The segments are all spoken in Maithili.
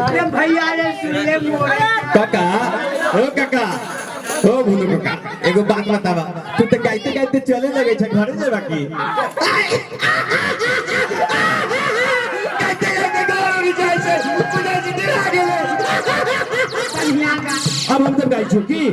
अरे भैया रे सुन ले मोरे। काका, ओ काका, ओ भुनु काका, एगो बात बतावा, तू तो गाइते गाइते चले लगे छे, घरे जेबा की? गाइते गाइते घर उड़ जाय छे, पूजा जी डरा गेले। बढ़िया गा। अब हम सब गाइ छु की?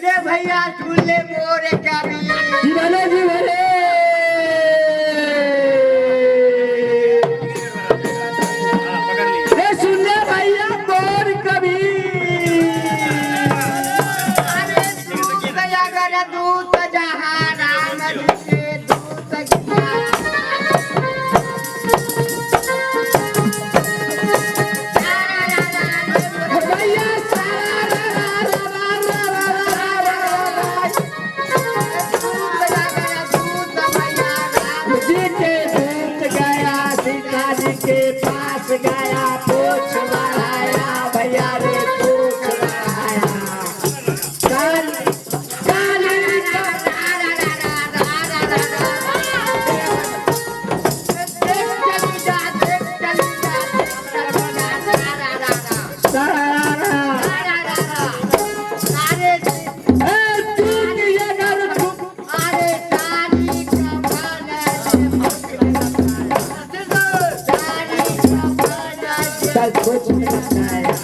रे भैया सुन ले मोरे कवि। जीवने जीवने रे सुन तक कुछ बनाया,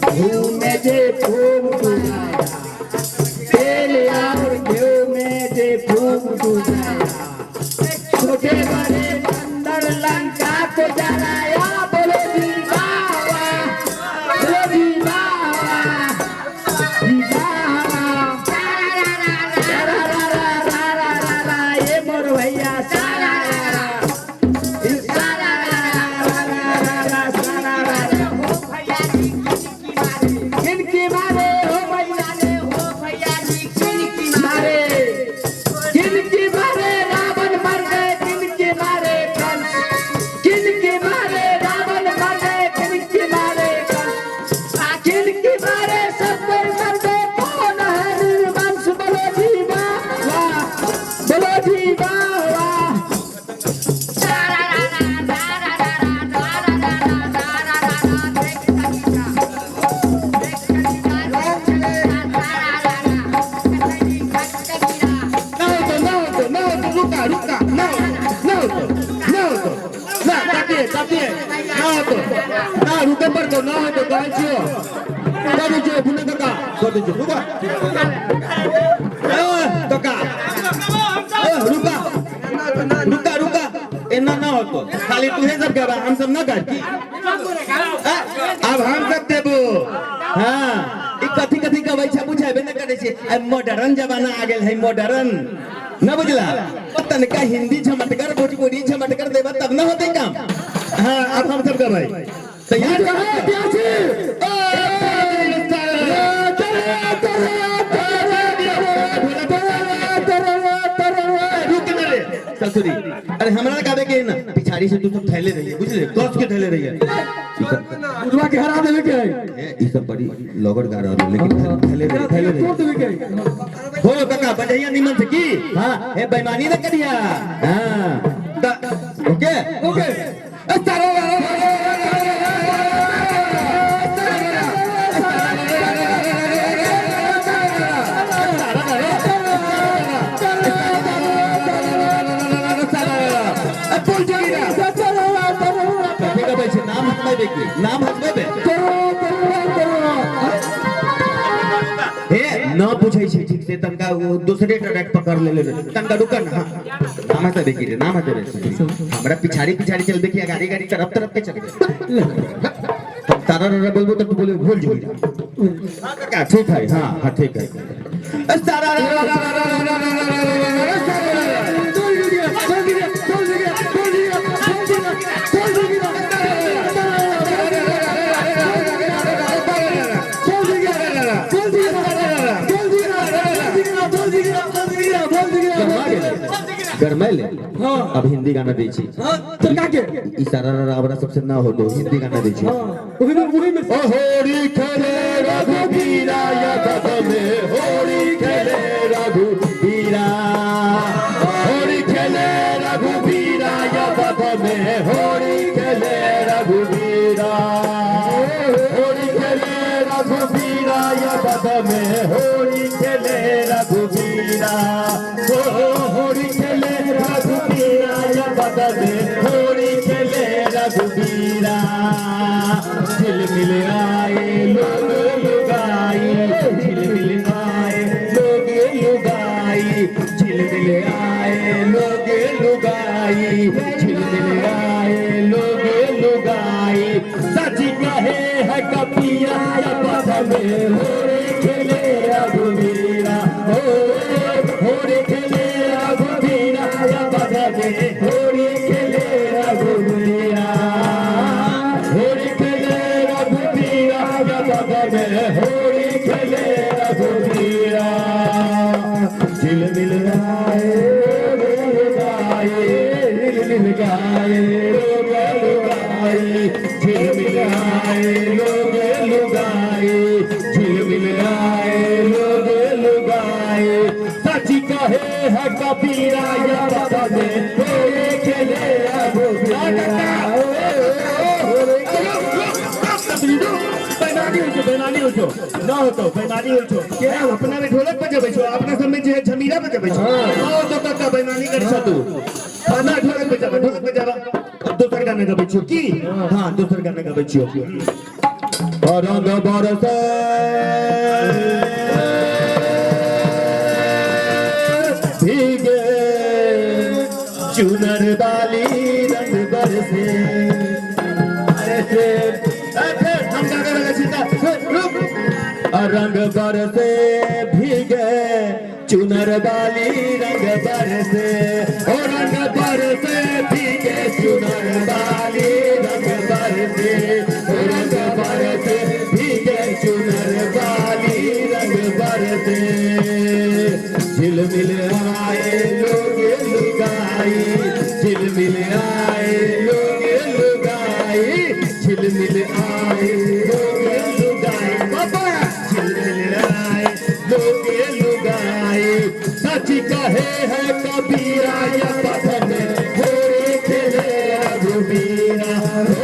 घी में जे फूक डुबाया, तेल और घी में जे फूक डुबाया, छोटे बड़े बंदर लंका को जलाया। बोलो जी वाह वाह, बोलो जी वाह वाह, जी वाह वाह। रा रा रा रा रा रा रा, ये मोर भैया सारा रा रा, सारा रा रा रा रा रा, सारा रा रा। किनकी मारे हो भैया ने, हो भैया जी किनकी मारे, किनकी मारे रावण मर गए, किनकी मारे कंस, किनकी मारे रावण मर गए, किनकी मारे कंस, किनकी मारे सब कोई मर गए, कौन है निर्वंश। बोलो जी वाह वाह, बोलो जी वाह वाह। ना होतो, ना होतो, ना होतो, रुका रुका, ना होतो, ना होतो, ना होतो, ना ताकिए ताकिए, ना होतो, ना रुके पर तो ना होतो, गाय छियो कर दीजिए बुने काका, कर दीजिए, रुका ए काका, ए रुका रुका रुका, एना ना होतो, खाली तुहे सब गाबा, हम सब ना गाती। अब हम सब देबो। हाँ, ई कथी कथी गबै छै बुझेबे न करै छै। आ मॉडर्न जमाना आ गेल है, मॉडर्न न बुझला, तनका हिंदी झमटगर भोजपुरी झमटगर देबा तब न होतै काम। हाँ, अब हम सब गबै तैयार। रुक न रे ससुरी, अरे हमरा गाबे के है ना, पिछाड़ी से तू सब थैले रही बुझले, कस के थैले रही। बुढ़वा के हरा देवे के है। ई सब बड़ी लगड़ गा रहल है, लेकिन थैले रही, थैले रही। तोड़ देवे के है। हो काका, बजैया निमन से की। हाँ, ए बेईमानी न करिया। हाँ, त ओके ओके। कथी गबै छै? नाम हसबेबे की, नाम हसबेबे? हे न पूछै छै ठीक से, तनका वो दूसरे ट्रैक पकड़ ले ले, तनका रुक न। हाँ, नाम हसबे की रे, नाम हसबे। हमरा पिछाड़ी पिछाड़ी चलबे की गाड़ी गाड़ी तरफ तरफ के चलबे? हम तारा रा बोलबो तो तू बोले भूल जेबी। हाँ काका, ठीक है। हाँ हाँ, ठीक है। तारा रा रा रा रा रा रा रा रा रा रा। गरमैले। हाँ। अब हिंदी गाना दै छी। हाँ, चल के। ई सारा रा हमरा सबसे ना होतो, हिंदी गाना दै छी। हाँ, वही में, वही में। ओ होरी खेले रघुबीरा यदत में, होरी खेले रघुबीरा, होरी खेले रघुबीरा यदत में, होरी खेले रघुबीरा, होरी खेले रघुबीरा यदत में, होरी खेले रघुबीरा, ओ होरी खेले रघुबीरा यदत में, होरी खेले रघुबीरा। झिलमिल आए लोग लुगाई, झिलमिल आए लोग लुगाई, झिलमिल आए लोग लुगाई, झिलमिल आए लोग लुगाई, सच कहे है कपिया पथ में, होरे खेले रघुवीरा, हो होरे खेले रघुवीरा पथ में, होरे खेले रघुवीरा, होरी खेले रघुवीरा पथ में, होरी खेले रघुवीरा। झिलमिल आए गाए, झिलमिल गाए लोग लुगाई, झिलमिल आए लोग लुगाई, झिलमिल आए लोग लुगाई, सच कहे है कबीरा या पथ में, होरी खेले रघुवीरा। बेईमानी होइ छौ, बेईमानी होइ छौ, न होतो, बेईमानी होइ छौ। केना अपना में ढोलक बजबै छौ, अपना सब में जे है झमीरा बजबै छौ। न होतो काका, बेईमानी करै छौ तू। ना ढोलक बजाबा, ढोलक बजाबा। अब दोसर गाना। गाना गबै छियो की? हाँ, दोसर गाना गबै छियो। रंग बरसे भीगे चुनर बाली, रंग बरसे। अरे से अरे हम गाना लगा छी त रुक। रंग बरसे भीगे चुनर बाली, रंग बरसे, ओ रंग बरसे भीगे चुनर बाली, रंग बरसे, ओ रंग बरसे भीगे चुनर बाली, रंग बरसे। झिलमिल आए लोग लुगाई, झिलमिल आए लोग लुगाई, झिलमिल आए लोग लुगाई, बाबा झिलमिल आए लोग लुगाई। सच कहे है कबीरा या पथन, होरी खेले रघुबीरा, हो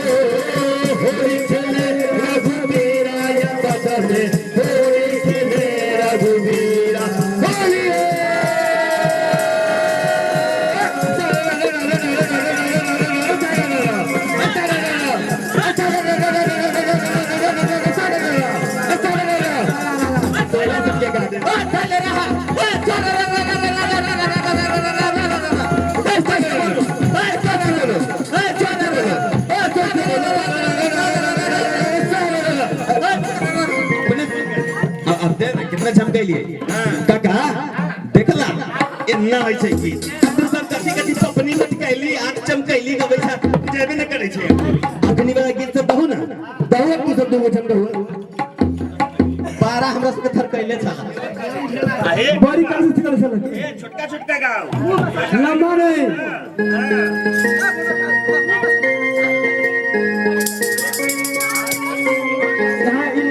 होरी खेले रघुबीरा या पथन, होरी खेले रघुबीरा। होली। अब दे ना, कितना झमकैलिए काका, देखला एना होइ छै की तू सब कथी कथी पपनी लटकैली, आंख चमकैली गबै छै, जेबे न करै छै। अखनी वाला गीत सब दहु ना, दहु तू सब दूगो झम दहु। बारह हमरा सबके थरकैले छला। बड़ी काल से चल चल। ए, छोटका छोटका गाओ। लंबा नहीं। यहाँ ई।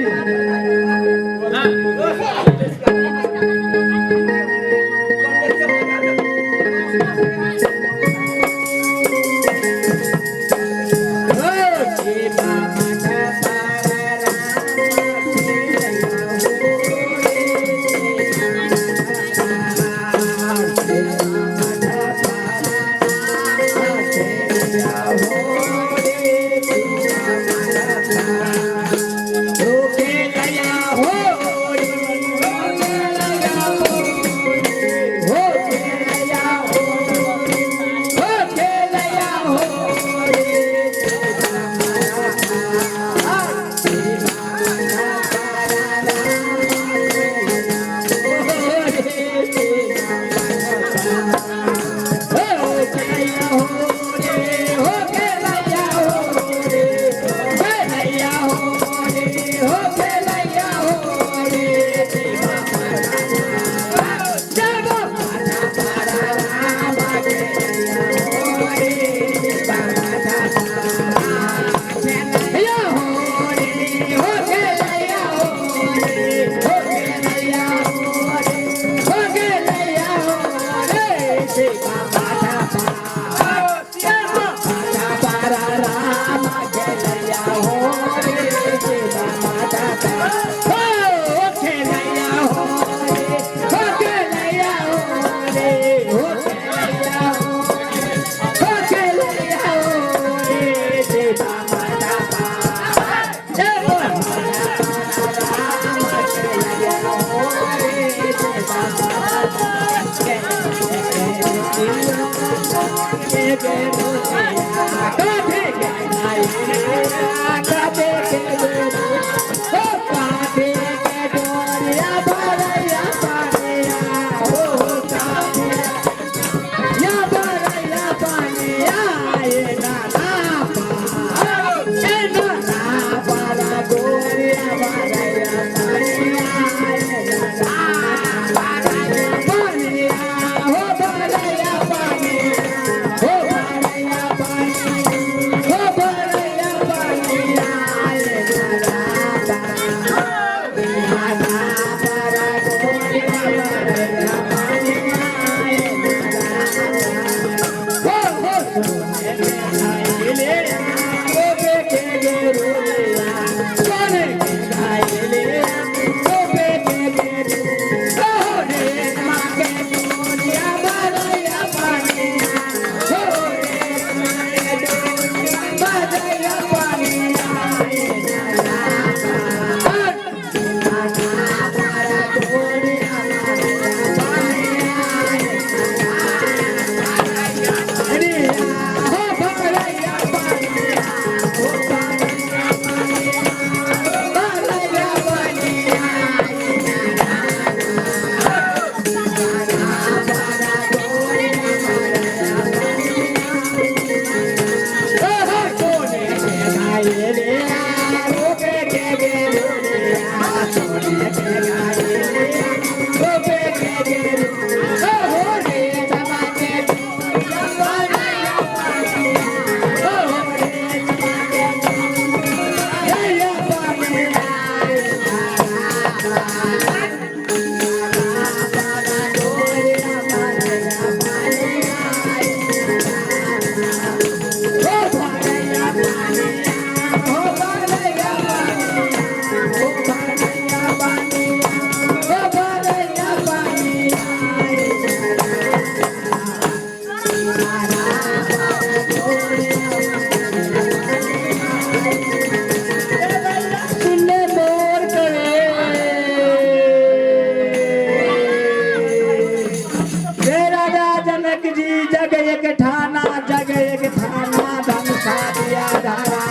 जनक जी जग एक ठाना, जग एक ठाना, धन सादिया धारा।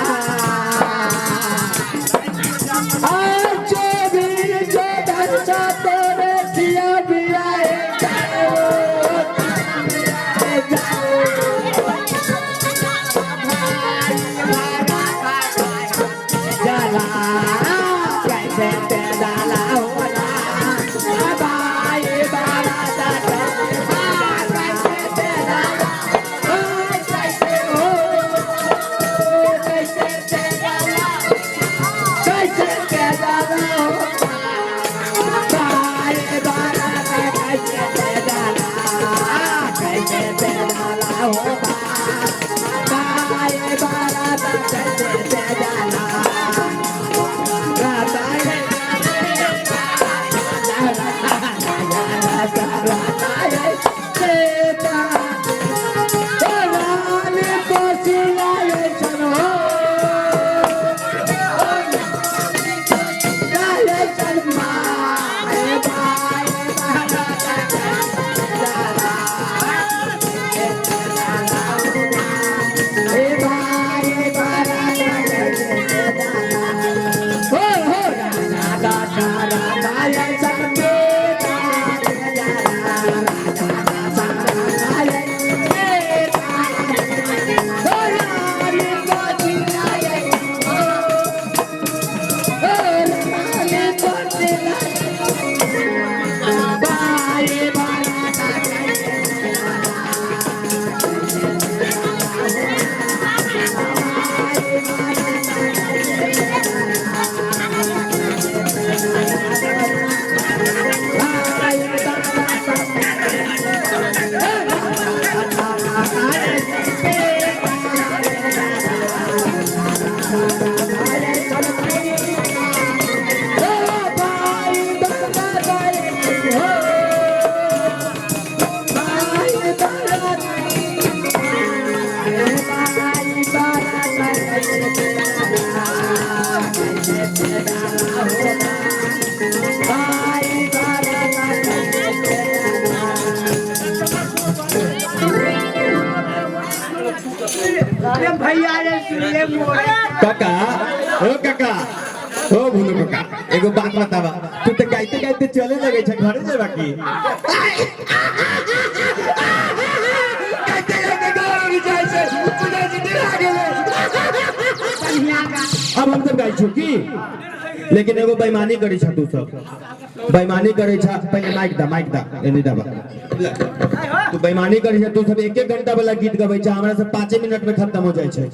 आज जो भी जो धन सा तोरे सिया भी आए जाओ, जला कैसे ते डाला होला भाई बारा दादा, कैसे ते डाला, कैसे हो, कैसे ते डाला, कैसे ते डाला हो भाई बारा, कैसे ते डाला, कैसे ते डाला हो भाई बारा, कैसे ते डाला। भैया रे सुनिए मोरे। काका, ओ काका, ओ भूलू काका, एगो बात बतावा, तू तो गाइते गाइते चले लगे छे, घरे जेबा की? गाइते गाइते घर भी जाय छे, बुझाय छे डरा गेलै। अब हम सब गाइ छु की, लेकिन एगो बेईमानी करै छ तू सब, बेईमानी करै छ। पहले माइक दा, माइक दा, एनी दाबा। तू बेईमानी करै छ, तू सब एक एक घंटा वाला गीत गबै छ, हमरा सब 5 मिनट में खत्म हो जाइ छै।